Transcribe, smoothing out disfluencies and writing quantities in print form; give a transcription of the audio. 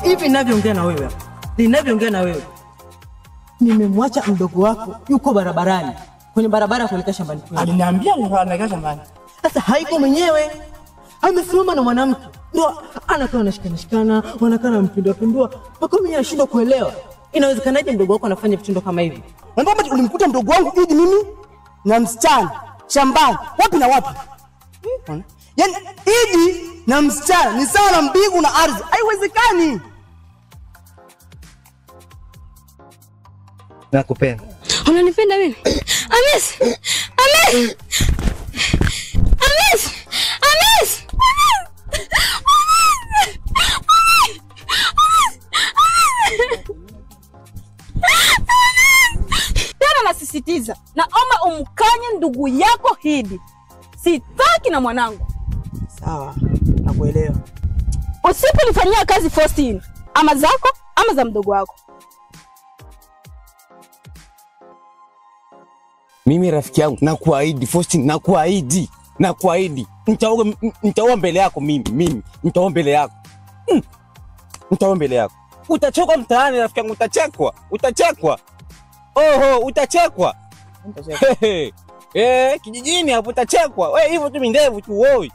Hivi ninavyoongea na wewe hapa, ninavyoongea na wewe, nimemwacha mdogo wako yuko barabarani, kwenye barabara kuelekea shambani kwetu. Aliniambia anaelekea shambani. Sasa haiko mwenyewe, amesimama na mwanamke, ndio anakaa anashikana, wanakaa na mpindua pindua, mpaka mimi nashindwa kuelewa. Inawezekanaje mdogo wako anafanya vitendo kama hivi? Mbona ulimkuta mdogo wangu Idi mimi na msichana shambani wapi na wapi? Yaani Idi na msichana ni sawa na mbingu na ardhi, haiwezekani. Nakupenda. Unanipenda mimi? Amis! Amis! Amis! Amis! Tena nasisitiza, naomba umkanye ndugu yako Hidi. Sitaki na mwanangu. Sawa, nakuelewa. Usipolifanyia kazi Faustine, ama zako ama za mdogo wako. Mimi rafiki yangu nakuahidi Faustine, nakuahidi, nakuahidi. Nitaoa mbele yako mimi, nitaoa mbele yako. Nitaoa mbele yako. Utachekwa mtaani rafiki yangu, utachekwa, utachekwa. Oho, utachekwa. Eh, kijijini hapo utachekwa. Wewe hivyo tu mindevu tu woi.